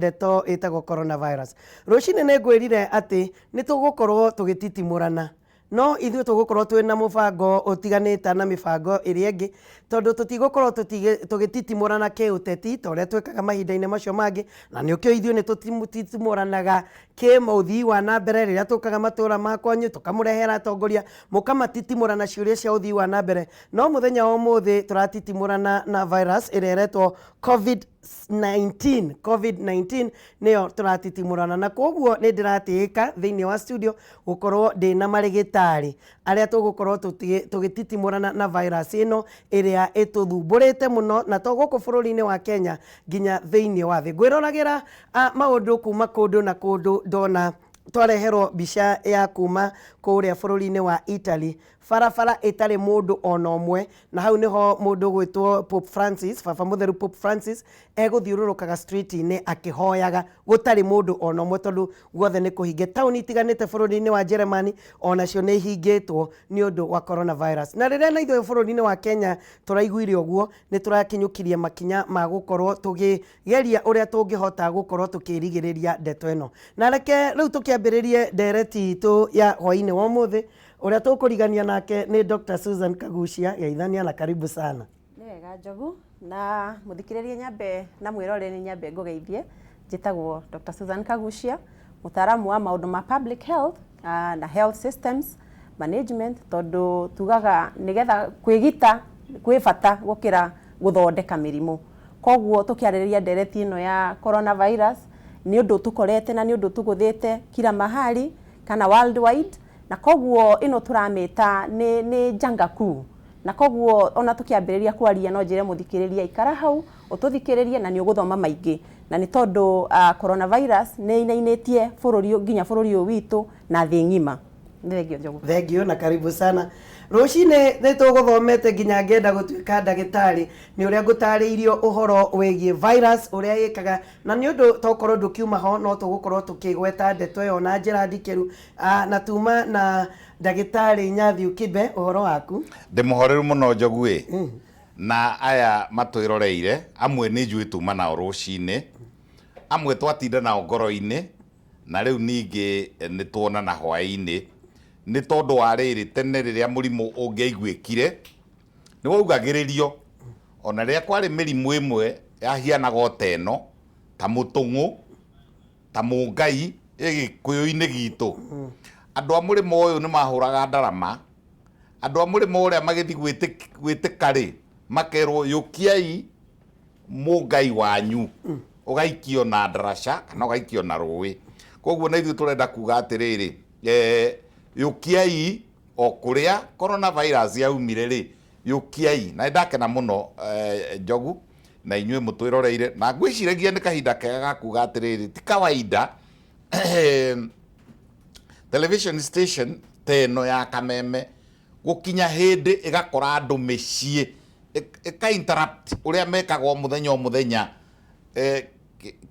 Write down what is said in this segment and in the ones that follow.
Ndeto ĩtagwo coronavirus. Rũcinĩ nĩ ngwĩrire atĩ nĩ tũgũkorwo tũgĩtitimũrana. No ithuĩ tũgũkorwo twĩ na mũbango ũtiganĩte na mĩbango ĩrĩa ĩngĩ, tondũ tũtigũkorwo tũgĩtitimũrana kĩũteti ta ũrĩa twĩkaga mahinda-inĩ macio mangĩ, na nĩ ũkĩũĩ ithuĩ nĩ tũtitimũranaga kĩũthii wa na mbere rĩrĩa tũkaga matũra ma kwanyu, tũkamũrehera atongoria, mũkamatitimũra na ciũria cia ũthii wa na mbere. No mũthenya wa ũmũthĩ tũratitimũrana na virus ĩrĩa ĩretwo Covid 19 COVID-19 nĩyo tũratitimũrana na koguo nĩ ndĩratĩĩka thĩinĩ wa studio gũkorwo ndĩna marĩgĩtarĩ arĩa tũgũkorwo tũgĩtitimũrana na virus ĩno ĩrĩa ĩtũthumbũrĩte mũno na to gũkũ bũrũri-inĩ wa Kenya nginya thĩinĩ wa thĩ. Ngwĩroragĩra maũndũ kuma kũndũ na kũndũ ndona twareherwo mbica ya kuma kũrĩa bũrũri-inĩ wa Italy barabara ĩtarĩ mũndũ ona ũmwe na hau nĩho mũndũ ũgwĩtwo Pope Francis, baba mũtheru Pope Francis egũthiũrũrũkaga street-inĩ akĩhoyaga gũtarĩ mũndũ ona ũmwe tondũ guothe nĩ kũhinge. Taũni itiganĩte bũrũri-inĩ wa Jeremani onacio nĩ ihingĩtwo nĩ ũndũ wa coronavirus. Na rĩrĩa na ithuĩ bũrũri-inĩ wa Kenya tũraiguire ũguo nĩ tũrakinyũkirie makinya ma gũkorwo tũkĩgeria ũrĩa tũngĩhota gũkorwo tũkĩrigĩrĩria ndeto ĩno. Na reke rĩu tũkĩambĩrĩrie ndereti itũ ya hwainĩ wa ũmũthĩ. Ũrĩa tũkũrigania nake nĩ Dr. Susan Kagucia. Geithania na karibu sana. Nĩ wega Njogu, na mũthikĩrĩria nyambe na mwĩroreri nyambe ngũgeithie. Njĩtagwo Dr. Susan Kagucia, mũtaaramu wa maũndũ ma public health na health systems management, tondũ tugaga nĩgetha kwĩgita kwĩ bata gũkĩra gũthondeka mĩrimũ. Koguo tũkĩarĩrĩria ndereti ĩno ya coronavirus, nĩ ũndũ ũtũkorete na nĩ ũndũ ũtũgũthĩte kila mahali kana worldwide. Na koguo ĩno tũramĩta nĩ nĩ janga kuu. Na koguo ona tũkĩambĩrĩria kwaria no njĩre mũthikĩrĩria ikara hau ũtũthikĩrĩrie na nĩ ũgũthoma maingĩ. Na nĩ tondũ coronavirus nĩ ĩinainĩtie bũrũri nginya bũrũri ũyũ witũ na thĩ ng'ima. Nĩ thengio Njogu. Thengio na karibu sana. Rũcinĩ nĩ tũgũthomete nginya ngenda gũtuĩka ndagĩtarĩ nĩ ũrĩa ngũtarĩirio ũhoro wĩgiĩ virus ũrĩa ĩkaga na nĩ ũndũ tokorwo ndũkiuma ho no tũgũkorwo tũkĩgweta ndeto ĩyo na njĩra ndikĩru. Na tuma na ndagĩtarĩ Nyathiu Kibe, ũhoro waku? Ndĩ mũhoreru mũno Njogu ĩ. Na aya matwĩroreire, amwe nĩ njũĩ tuma nao rũcinĩ, amwe twatinda nao ngoro-inĩ, na rĩu ningĩ nĩ tuonana hwaĩ-inĩ. Nĩ tondũ wa rĩrĩ, tene rĩrĩa mũrimũ ũngĩaiguĩkire, nĩ waugagĩrĩrio. Ona rĩrĩa kwarĩ mĩrimũ ĩmwe yahianaga o ta ĩno, ta mũtũng'ũ, ta mũngai ĩ gĩkũyũ-inĩ gitũ. Andũ a mũrĩmo ũyũ nĩ mahũraga ndarama, andũ a mũrĩmo ũrĩa magĩthiĩ gwĩtĩka rĩ, makerwo yũkiai mũngai wanyu, ũgaikio na ndaraca kana ũgaikio na rũĩ. Koguo na ithuĩ tũrenda kuga atĩrĩrĩ, yũkiai o kũrĩa coronavirus yaumire rĩ, Yũkiai. Na nĩndakena mũno Njogu na inyuĩ mũtwĩroreire, na ngwĩciragia nĩ kahinda kega ga kuga atĩrĩrĩ, ti kawaida television station ta ĩno ya Kameme gũkinya hĩndĩ ĩgakora andũ mĩciĩ, ĩka interrupt ũrĩa mekaga o mũthenya o mũthenya.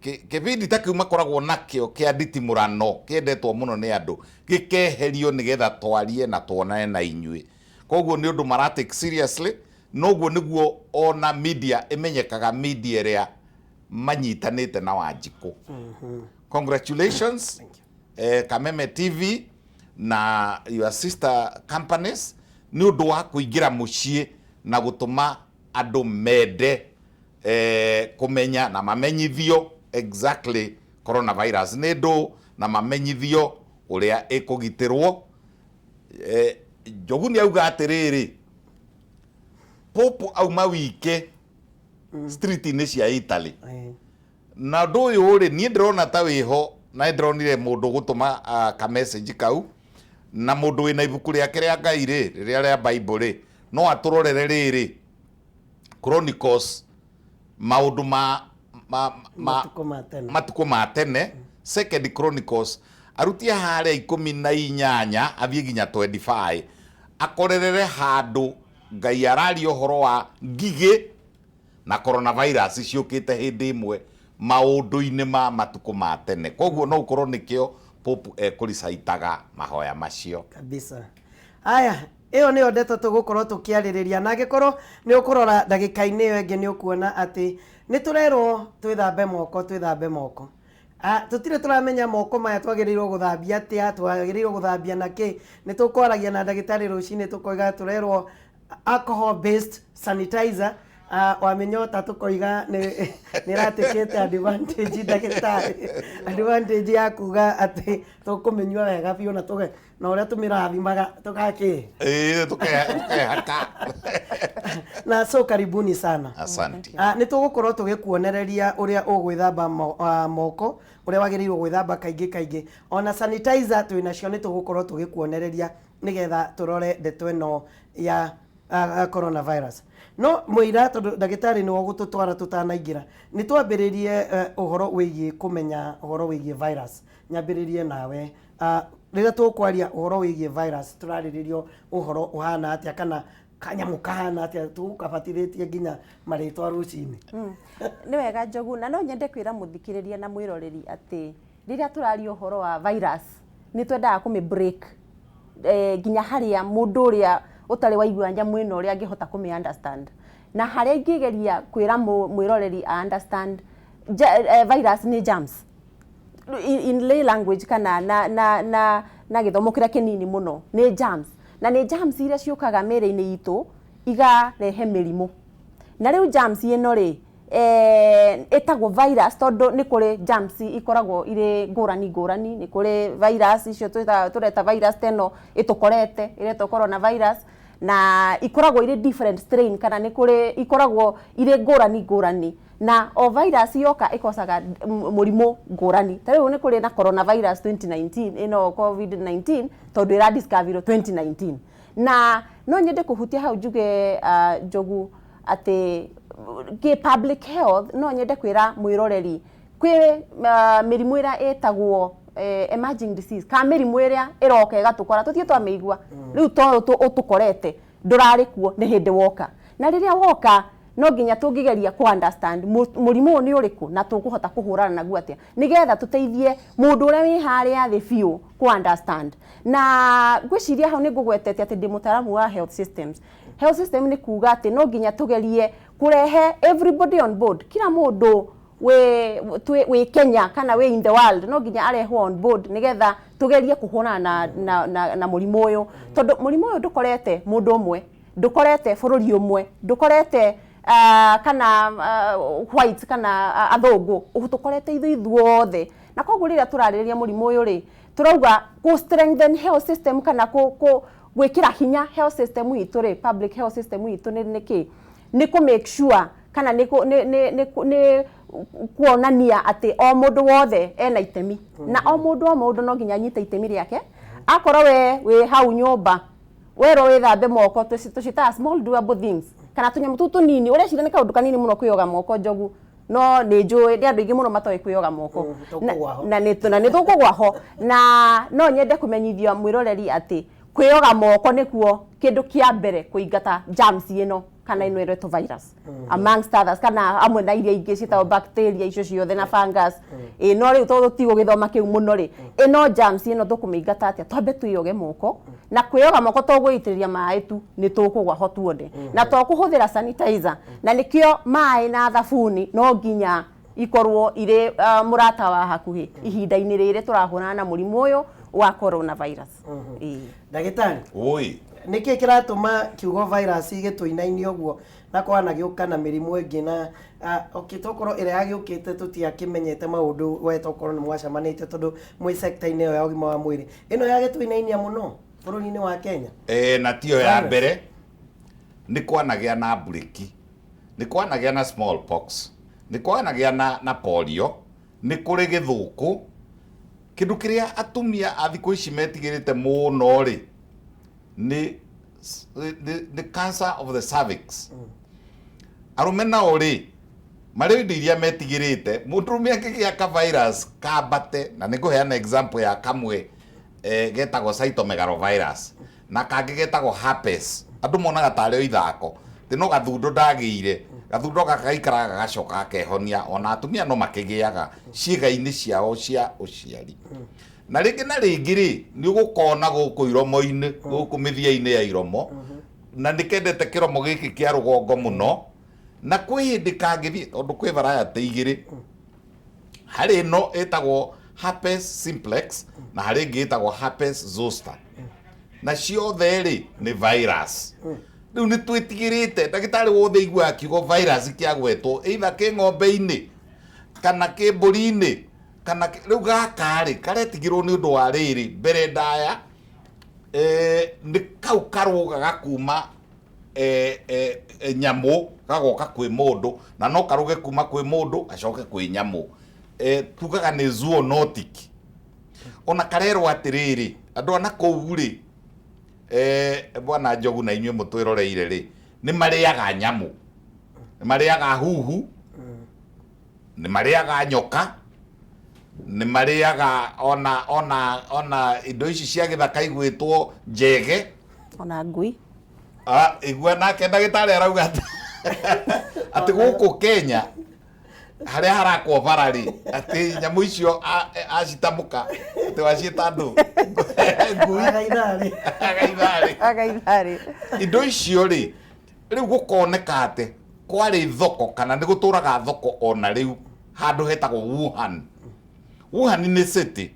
Kĩbindi ta kĩu makoragwo nakĩo kĩa nditimũrano kĩendetwo mũno nĩ andũ, gĩkeherio nĩgetha twarie na tuonane na inyuĩ. Koguo nĩ ũndũ mara take seriously, na ũguo nĩguo ona media ĩmenyekaga media ĩrĩa manyitanĩte na Wanjikũ. Congratulations Kameme TV na your sister companies nĩ ũndũ wa kũingĩra mũciĩ na gũtũma andũ mende kũmenya na mamenyithio exactly coronavirus nĩ ndũ na mamenyithio ũrĩa ĩkũgitĩrwo. Njogu nĩ auga atĩrĩrĩ, Pope auma wike street-inĩ cia Italy. Na ũndũ ũyũ rĩ, niĩ ndĩrona ta wĩho, na nĩ ndĩronire mũndũ ũgũtũma ka message kau, na mũndũ wĩna ibuku rĩake rĩa Ngai rĩ, rĩrĩa rĩa Bible rĩ, no atũrorere rĩrĩ, Chronicles maũndũ ma ma ma Matukũ ma tene. Matukũ ma tene, Second Chronicles, arutie harĩa 18 athiĩ nginya 25, akorerere handũ Ngai araria ũhoro wa ngigĩ na coronavirus ciũkĩte hĩndĩ ĩmwe maũndũ-inĩ ma matukũ ma tene. Koguo no ũkorwo nĩkĩo Pope ekũricaitaga mahoya macio. Kabisa. Haya, Ĩyo nĩyo ndeto tũgũkorwo tũkĩarĩrĩria, na angĩkorwo nĩ ũkũrora ndagĩka-inĩ ĩyo ĩngĩ nĩ ũkuona atĩ nĩ tũrerwo twĩthambe moko, twĩthambe moko. Tũtirĩ tũramenya moko maya twagĩrĩirwo gũthambia atĩa, twagĩrĩirwo gũthambia na kĩ. Nĩ tũkwaragia na ndagĩtarĩ rũcinĩ tũkoiga tũrerwo alcohol based sanitizer. Wamenya ota tũkoiga nĩ nĩ ĩratakĩte advantage, ndagĩtarĩ, advantage ya kuga atĩ tũkũmĩnyua wega biũ na tũge na ũrĩa tũmĩrathimaga tũgakĩ. Ĩĩ, tũkehaka. Na so karibuni sana. Asante. Nĩ tũgũkorwo tũgĩkuonereria ũrĩa ũgwĩthamba moko, ũrĩa wagĩrĩirwo gwĩthamba kaingĩ kaingĩ, ona sanitizer twĩ nacio, nĩ tũgũkorwo tũgĩkuonereria nĩgetha tũrore ndeto ĩno ya coronavirus. No mũira, tondũ ndagĩtarĩ nĩwe ũgũtũtwara, tũtanaingĩra, nĩ twambĩrĩrie ũhoro wĩgiĩ kũmenya ũhoro wĩgiĩ virus. Nyambĩrĩrie nawe. Rĩrĩa tũkwaria ũhoro wĩgiĩ virus, tũrarĩrĩrio ũhoro ũhana atĩa kana kanyamũ kahana atĩa tũgũkabatithĩtie nginya marĩtwa rũcinĩ? Nĩ wega, Njogu, na no nyende kwĩra mũthikĩrĩria na mwĩroreri atĩ rĩrĩa tũraria ũhoro wa virus, nĩ twendaga kũmĩ break nginya harĩa mũndũ ũrĩa ũtarĩ waigua nyamũ ĩno ũrĩa angĩhota kũmĩ understand, na harĩa ingĩgeria kwĩra mwĩroreri a understand virus nĩ germs in lay language, kana na gĩthomo kĩrĩa kĩnini mũno, nĩ germs, na nĩ germs iria ciũkaga mĩĩrĩ-inĩ itũ igarehe mĩrimũ. Na rĩu germs ĩno rĩ, ĩtagwo virus tondũ nĩ kũrĩ germs ikoragwo irĩ ngũrani ngũrani. Nĩ kũrĩ virus icio tũreta virus ta ĩno ĩtũkorete ĩretwo coronavirus, na ikoragwo irĩ different strain, kana nĩ kũrĩ ikoragwo irĩ ngũrani ngũrani, na o virus yoka ĩkocaga mũrimũ ngũrani. Ta rĩu nĩ kũrĩ na coronavirus 2019, ĩno COVID-19, tondũ ĩradiscoverirwo 2019. Na no nyende kũhutia hau njuge, Njogu, atĩ kĩ public health, no nyende kwĩra mwĩroreri kwĩ mĩrimũ ĩrĩa ĩtagwo emerging disease, kana mĩrimũ ĩrĩa ĩroka ĩgatũkora tũthiĩ twamĩigua rĩu to ũtũkorete, ndũrarĩ kuo, nĩ hĩndĩ woka. Na rĩrĩa woka, no nginya tũngĩgeria ku understand mũrimũ ũyũ nĩ ũrĩkũ na tũkũhota kũhũrana naguo atĩa, nĩgetha tũteithie mũndũ ũrĩa wĩ harĩa thĩ biũ ku understand. Na ngwĩciria hau nĩ ngũgwetete atĩ ndĩ mũtaaramu wa health systems. Health system nĩ kuga atĩ no nginya tũgerie kũrehe everybody on board. Kila mũndũ wĩ Kenya kana wĩ in the world no nginya arehwo on board, nĩgetha tũgerie kũhũrana na mũrimũ ũyũ, tondũ mũrimũ ũyũ ndũkorete mũndũ ũmwe, ndũkorete bũrũri ũmwe, ndũkorete kana white kana athũngũ, tũkorete ithuĩ ithuothe. Na koguo rĩrĩa tũrarĩrĩria mũrimũ ũyũ rĩ, tũrauga kũ strengthen health system kana kũ gwĩkĩra hinya health system itũ rĩ, public health system itũ nĩ kĩ? Nĩ kũ make sure kana nĩ kuonania atĩ o mũndũ wothe ena itemi, na o mũndũ no nginya anyite itemi rĩake. Akorwo we wĩ hau nyũmba, werwo wĩthambe moko, tũciĩtaga small doable things, kana tũnyamũ tũu tũnini ũreciria nĩ kaũndũ kanini mũno kwĩyoga moko, Njogu, no nĩ njũĩ nĩ andũ aingĩ mũno matoĩ kwĩyoga moko. Tũkũgwa ho. Na nĩ tũkũgwa ho. Na no nyende kũmenyithia mwĩroreri atĩ kwĩyoga moko nĩkuo kĩndũ kĩa mbere kũingata germs ĩno, kana ĩno ĩretwo virus, amongst others, kana hamwe na iria ingĩ ciĩtagwo bacteria icio ciothe na fungus. Ĩ no rĩu tondũ tũtigũgĩthoma kĩu mũno rĩ, ĩno germs ĩno tũkũmĩingata atĩa? Twambe twĩyoge moko. Na kwĩyoga moko to gwĩitĩrĩria maĩ tu, nĩ tũkũgwa ho tuone, na to kũhũthĩra sanitizer, na nĩkĩo maĩ na thabuni no nginya ikorwo irĩ mũrata wa hakuhĩ ihinda-inĩ rĩrĩ tũrahũrana na mũrimũ ũyũ wa coronavirus. Ĩĩ. Ndagĩtarĩ, Oi. Nĩkĩ kĩratũma kiugo virus gĩtũinainie ũguo na kwana gĩũka na mĩrimũ ĩngĩ? Na okay, tokorwo ĩrĩa yagĩũkĩte tũtiakĩmenyete maũndũ, we tokorwo nĩ mwacemanĩtie tondũ mwĩ sector-inĩ ĩyo ya ũgima wa mwĩrĩ, ĩno yagĩtũinainia mũno bũrũri-inĩ wa Kenya. Na tiyo ya Virus. mbere. Nĩ kwanagĩa na mburĩki, nĩ kwanagĩa na smallpox, nĩ kwanagĩa na polio, nĩ kũrĩ gĩthũkũ. Kĩndũ kĩrĩa atumia a thikũ ici metigĩrĩte mũno rĩ, nĩ cancer of the cervix. Arũme nao rĩ, marĩ indo iria metigĩrĩte. Mũndũrũme angĩgĩa ka virus kambate, na nĩ ngũheana example ya kamwe getagwo cytomegalovirus na kangĩ getagwo herpes, andũ monaga tarĩ o ithako, atĩ no gathundo ndagĩire, gathundo gaka gaikaraga gagacoka gakehonia. Ona atumia no makĩgĩaga ciĩga-inĩ ciao cia ũciari, na rĩngĩ na rĩngĩ rĩ, nĩ ũgũkona gũkũ iromo-inĩ, gũkũ mĩthia-inĩ ya iromo, na nĩ kendete kĩromo gĩkĩ kĩa rũgongo mũno. Na kwĩ hĩndĩ kangĩthiĩ, tondũ kwĩ variety igĩrĩ. Harĩ ĩno ĩtagwo herpes simplex na harĩ ĩngĩ ĩtagwo herpes zoster, na ciothe rĩ nĩ virus. Rĩu nĩ twĩtigĩrĩte ndagĩtarĩ wothe iguaga kiugo virus kĩagwetwo, either kĩ ng'ombe-inĩ kana kĩ mbũri-inĩ kana rĩu gaka rĩ karetigĩrwo nĩ ũndũ wa rĩrĩ mbere ndaya, nĩ kau karũgaga kuma nyamũ gagoka kwĩ mũndũ, na no karũge kuma kwĩ mũndũ gacoke kwĩ nyamũ. Tugaga nĩ zoonotic. Ona karerwo atĩrĩrĩ, andũ a nakũu rĩ, bwana Njogu na inyuĩ mũtwĩroreire rĩ, nĩ marĩaga nyamũ, nĩ marĩaga huhu, nĩ marĩaga nyoka, nĩ marĩaga ona indo ici cia gĩthaka igwĩtwo njege. Ona ngui. Ah, igua nake ndagĩtarĩ arauga atĩ gũkũ Kenya harĩa harakwo bara rĩ, atĩ nyamũ icio acitamũka atĩ waciĩta ndũ ngui. Agaitharĩ. Agaitharĩ. Agaitharĩ. Indo icio rĩ, rĩu gũkoneka atĩ kwarĩ thoko kana nĩ gũtũraga thoko ona rĩu handũ hetagwo Wuhan. Wuhan nĩ city,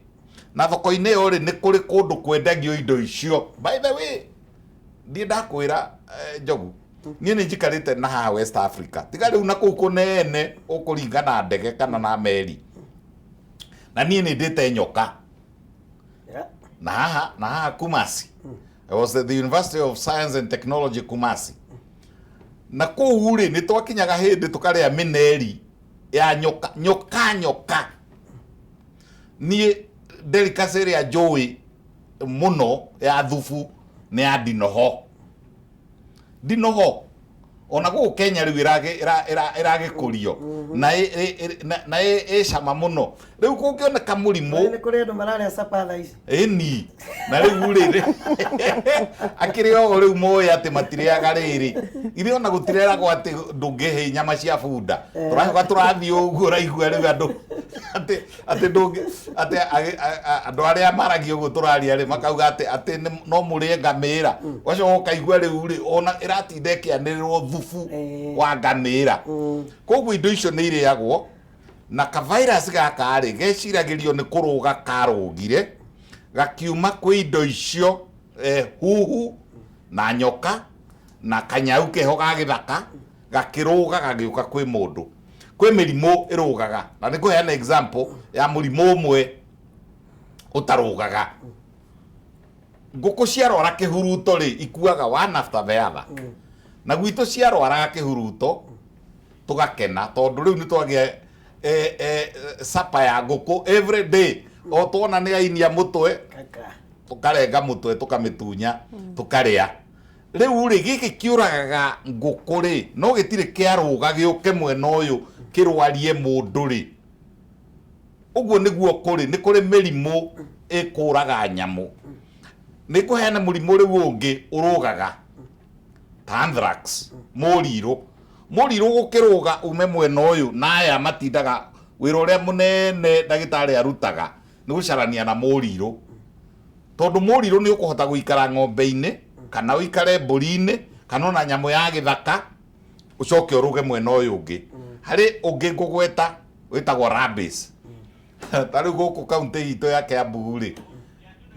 na thoko-inĩ ĩyo rĩ nĩ kũrĩ kũndũ kwendagio indo icio. By the way, ndiĩ ndakwĩra, Njogu, niĩ nĩ njikarĩte na haha West Africa, tiga rĩu na kũu kũnene ũkũringa na ndege kana na meri, na niĩ nĩ ndĩte nyoka. Na haha Kumasi. I was at the University of Science and Technology Kumasi, na kũu rĩ nĩ twakinyaga hĩndĩ tũkarĩa mĩneri ya nyoka, nyoka, nyoka. Niĩ delicacy ĩrĩa njũĩ mũno ya thubu nĩ ya ndinoho. Ndinoho ona gũkũ Kenya rĩu ĩragĩkũrio na ĩ cama mũno. Rĩu kũngĩoneka mũrimũ Nĩ kũrĩ andũ mararĩa sapa thaa ici. Ĩni, na rĩu rĩ akĩrĩ o rĩu moĩ atĩ matirĩaga rĩrĩ irĩ ona gũtireragwo atĩ ndũngĩhĩ nyama cia bunda. Tũracoka tũrathiĩ ũguo, ũraigua rĩu andũ atĩ ndũngĩ atĩ andũ arĩa maragia ũguo tũraria rĩ makauga atĩ no mũrĩe ngamĩra. Ũgacoka ũkaigua rĩu rĩ ona ĩratinda ĩkĩanĩrĩrwo thubu wa ngamĩra. Koguo indo icio nĩ irĩagwo, na ka virus gaka rĩ geciragĩrio nĩ kũrũga karũgire gakiuma kwĩ indo icio, huhu na nyoka na kanyau keho ga gĩthaka, gakĩrũga gagĩũka kwĩ mũndũ. Kwĩ mĩrimũ ĩrũgaga, na nĩ ngũheana example ya mũrimũ ũmwe ũtarũgaga. Ngũkũ ciarwara kĩhuruto rĩ, ikuaga one after the other. Na gwitũ ciarwaraga kĩhuruto tũgakena, tondũ rĩu nĩ twagĩa sapa ya ngũkũ every day. O tuona nĩ ainia mũtwe, Kaka. tũkarenga mũtwe, tũkamĩtunya, tũkarĩa. Rĩu rĩ gĩkĩ kĩũragaga ngũkũ rĩ, no gĩtirĩ kĩarũga gĩũke mwena ũyũ kĩrwarie mũndũ rĩ. Ũguo nĩguo kũrĩ nĩ kũrĩ mĩrimũ ĩkũraga nyamũ. Nĩ kũheana mũrimũ rĩu ũngĩ ũrũgaga ta anthrax, mũrirũ. Mũrirũ gũkĩrũga ume mwena ũyũ, na aya matindaga wĩra ũrĩa mũnene ndagĩtarĩ arutaga nĩ gũcarania na mũrirũ, tondũ mũrirũ nĩ ũkũhota gũikara ng'ombe-inĩ kana ũikare mbũri-inĩ kana ona nyamũ ya gĩthaka, ũcoke ũrũge mwena ũyũ ũngĩ. Harĩ ũngĩ ngũgweta wĩtagwo rabies. Ta rĩu gũkũ kaunti itũ ya Kiambu rĩ,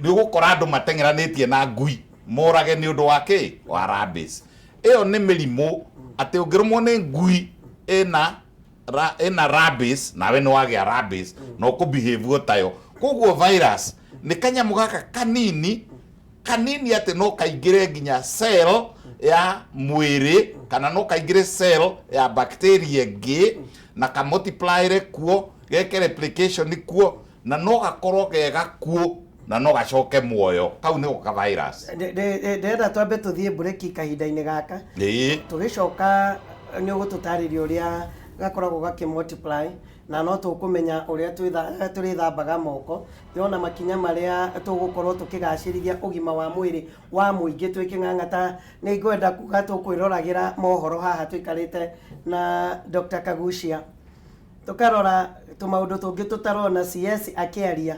nĩ ũgũkora andũ mateng'eranĩtie na ngui morage nĩ ũndũ wa kĩ wa rabies. Ĩyo nĩ mĩrimũ atĩ ũngĩrũmwo nĩ ngui ĩna rabies, nawe nĩ wagĩa rabies na ũkũ o tayo. Koguo virus nĩ kanyamũ gaka kanini kanini atĩ no kaingĩre nginya cell ya mwĩrĩ kana no kaingĩre cell ya bacteria ĩngĩ na kamultiplyre kuo, geke replication kuo, na no gakorwo ge gakuũ na no gacoke muoyo. Kau nĩko ka virus. Ndĩrenda twambe tũthiĩ mbureki kahinda-inĩ gaka. Tũgĩcoka nĩ ũgũtũtarĩria ũrĩa gakoragwo gakĩ multiply, na no tũkũmenya ũrĩa tũrĩthambaga moko, yona makinya marĩa tũgũkorwo tũkĩgacĩrithia ũgima wa mwĩrĩ wa mũingĩ twĩkĩng'ang'ata. Nĩ ngwenda kuga tũkwĩroragĩra mohoro haha tũikarĩte na Dr. Kagucia, tũkarora tũmaũndũ tũngĩ tũtarona. CS akĩaria,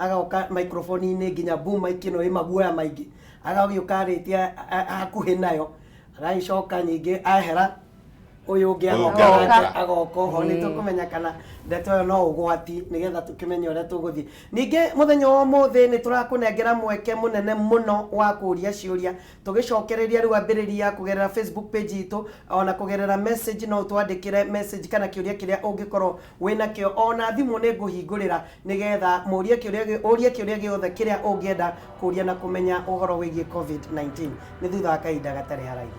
agoka microphone-inĩ nginya boom mic ĩno ĩ maguoya maingĩ, agagĩũka arĩtie hakuhĩ nayo, agagĩcoka nyingĩ ahera. Ũyũ ũngĩ Ũyũ agoka ũngĩ nake agoka. agoka oho. Nĩ tũkũmenya kana ndeto ĩyo no ũgwati, nĩgetha tũkĩmenye ũrĩa tũgũthiĩ. Ningĩ mũthenya wa ũmũthĩ nĩ tũrakũnengera mweke mũnene mũno wa kũria ciũria tũgĩcokereria rĩu ambĩrĩria kũgerera Facebook page itũ, ona kũgerera message. No ũtwandĩkĩre message kana kĩũria kĩrĩa ũngĩkorwo wĩnakĩo. Ona thimũ nĩ ngũhingũrĩra nĩgetha mũrie kĩũria ũrie kĩũria gĩothe kĩrĩa ũngĩenda kũria na kũmenya ũhoro wĩgiĩ COVID-19. Nĩ thutha wa kahinda gatarĩ haraihu.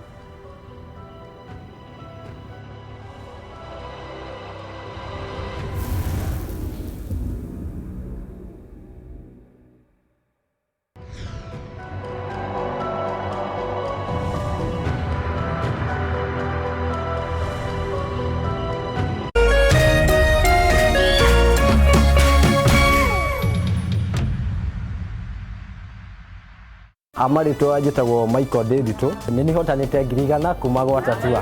Amarĩtwa njĩtagwo Michael Ndĩritũ, nĩ nihotanĩte 100,000 kuma gwa Tatua.